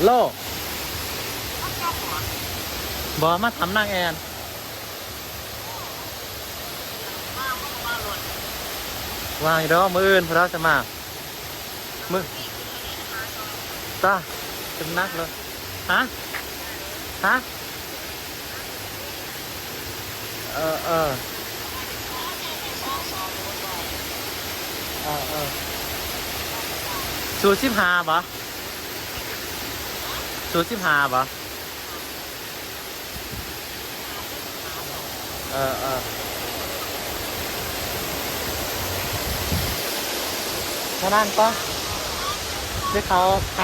ໂລ ບໍ່ ມາຖາມນາງແອນ. ວ່າງຢູ່ດອກ ມື້ອື່ນພວກເຮົາຈະມາ. ມື້ ຕາ ເປັນໜັກເລີຍ. ຮະ? ຮະ? ເອີ ເອີ ເອີ ເອີ ສູນສິບຫ້າບໍ່? ສູນສິບຫ້າບໍ່? ເອີ ເອີ ເທົ່ານັ້ນກໍ ດຽວເຂົາຫາ